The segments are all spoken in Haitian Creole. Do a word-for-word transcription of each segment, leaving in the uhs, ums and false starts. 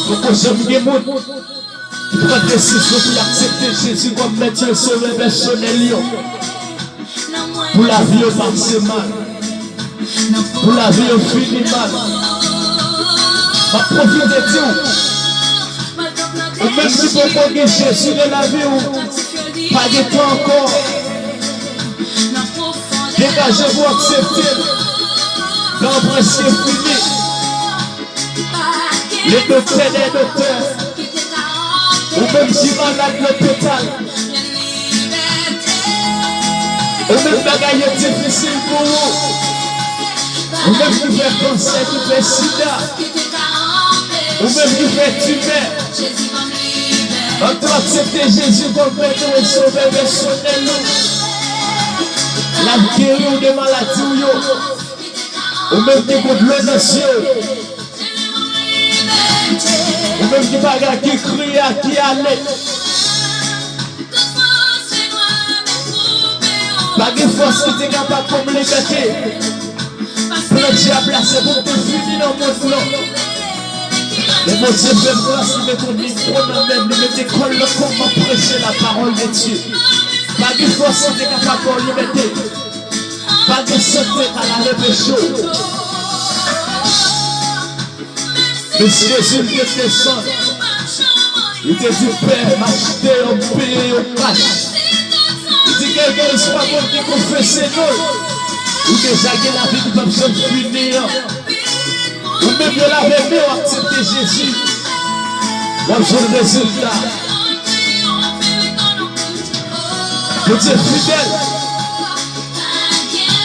Poko janm gen moun ki pran desizyon pou y aksepte Jezi kòm Mèt e Sovè pèsonèl yo, pou lavi yo pase mal, pou lavi yo fini mal. M ap pwofite di w, ou menm ki poko gen Jezi nan lavi w, pa gen tan ankò. Degaje pou w aksepte l. Tan an prèske fini. Le doktè dè doktè. Ou menm ki malad lopital. Ou menm bagay yo difisil pou ou. Ou menm ki fè kansè, ki fè sida. Ou menm ki fè timè. Ann tou aksepte Jezi kòm Mèt e Sovè pèsonèl ou. L ap geri w de maladi w yo. Ou menm ki gen dlo nan zye w. Ou menm ki pa gen, ki kriye, ki ale. Pa gen fòs ki te kapab ban m libète. Plan dyab la se pou m te fini nan mond lan. Men Bondye fè m gras, li mete yon mikwo nan men m, li mete kò l nan kò m, m ap preche la parole de Dieu. Pa gen fòs ki te kapab ba w libète. Pa gen sante ka lave peche w. Men Jezi te desann. Li te di, Pè, m achte yo, m peye yo kach. Li di, Kèlkeswa moun ki konfese non l, ou deja gen lavi ki p ap janm fini an. Ou menm yo lave men w, aksepte Jezi. W ap jwenn rezilta. Bondye fidèl.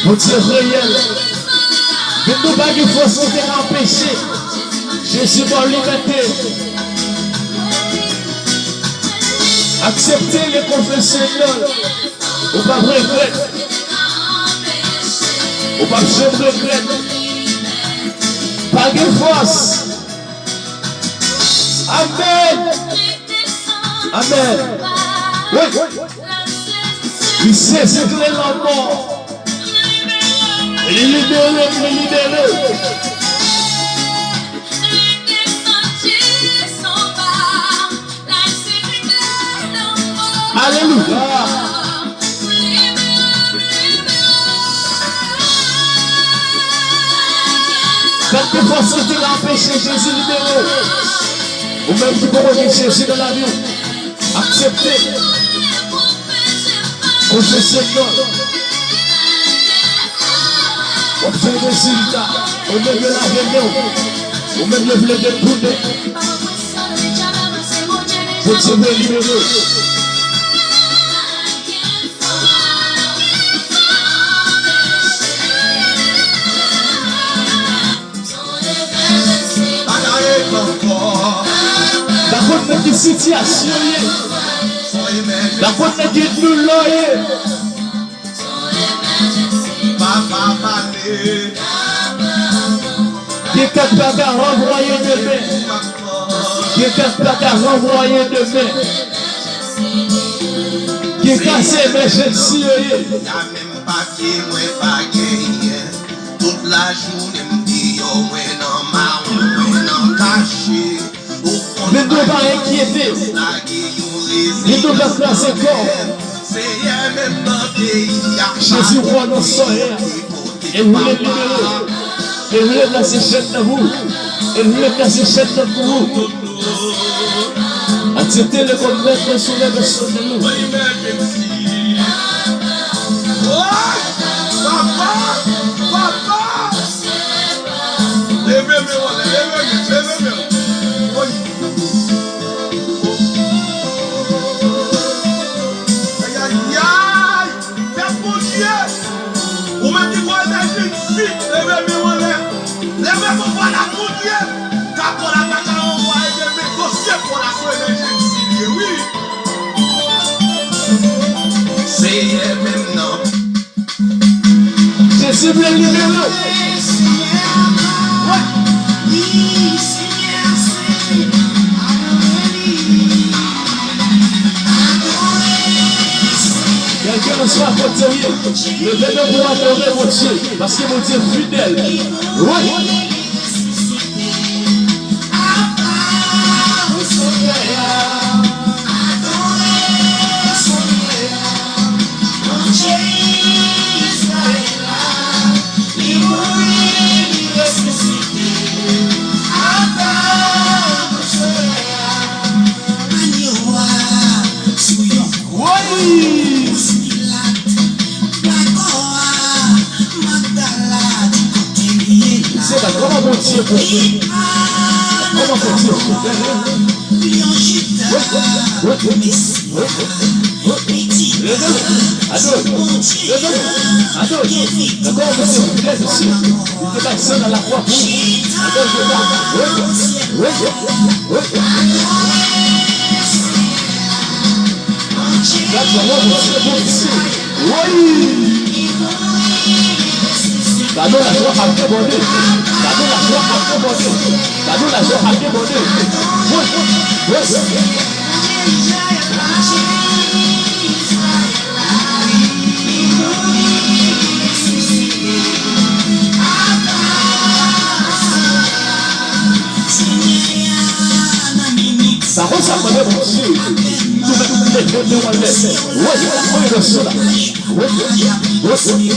Bondye reyèl. Men nou pa gen fòs ki te ka anpeche Jezi ba w libète. Aksepte l e konfese non l. Ou p ap regrèt. Ou p ap janm regrèt. Pa gen fòs. Amèn. Amèn. Wi. Li sezi kle lanmò. Li libere m, li libere w. Alelouya. Gad ki fòs ki te ka anpeche Jezi libere w. Ou menm ki poko gen Jezi nan lavi w, aksepte. Konfese non l. W ap jwenn rezilta. Ou menm yo lave men w. Ou menm yo vle detounen. Bondye vle libere w. Pa konn nan ki sitiyasyon w ye. Pa konn nan ki doulè w ye. Gen ka k pa ka ranvwaye demen. Gen ka k pa ka ranvwaye demen. Gen ka se emèjènsi yo ye. Papye mwen pa genyen. Tout lajounen m deyò, mwen nan mawon, mwen nan kache. Ou konn men nou pa enkyete. Men nou pa kraze kò. Seyè, menm nan peyi a. Jezi wè w nan sòrè a. E l vle libere w. E l vle plase chèn nan pou ou. E l vle plase chèn nan pou ou. Aksepte l kòm Mèt e Sovè pèsonèl ou. Woy! Papa! Papa! Leve men w anlè, leve men, leve men w. Woy! Ayayay! Fè Bondye! Ou menm ki kwè nan Jezi, leve men w anlè. Leve men w anlè, Bondye! Ka kò la pa ka anvwaye demen, dosye kò la sou emèjènsi li ye, wi. Seyè menm nan. Jezi vle libere w. Kèlkeswa kote w ye, leve men pou w adore Bondye, paske Bondye fidèl. Wi. Pilat, pa kò a, Magdala, di kote li ye la. Se la, kòman Bondye bon? Kòman Bondye bon? Lyon Jida, Mesi. Leve nou. Ado. Leve nou. Ado. Dakò, mesye, leve, mesye. Li te bay san nan lakwa pou ou. Dakò, je ta. Wi. Wi. Wi. Gad kòman Bondye bon, mesye. Wi. Gade lajwa ap debòde. Gade lajwa ap debòde. Gade lajwa ap debòde. Wi. Wi. Sa konsa mande Bondye. Tou mèt leve men w anlè. Wè, wè, wè, wè, wè.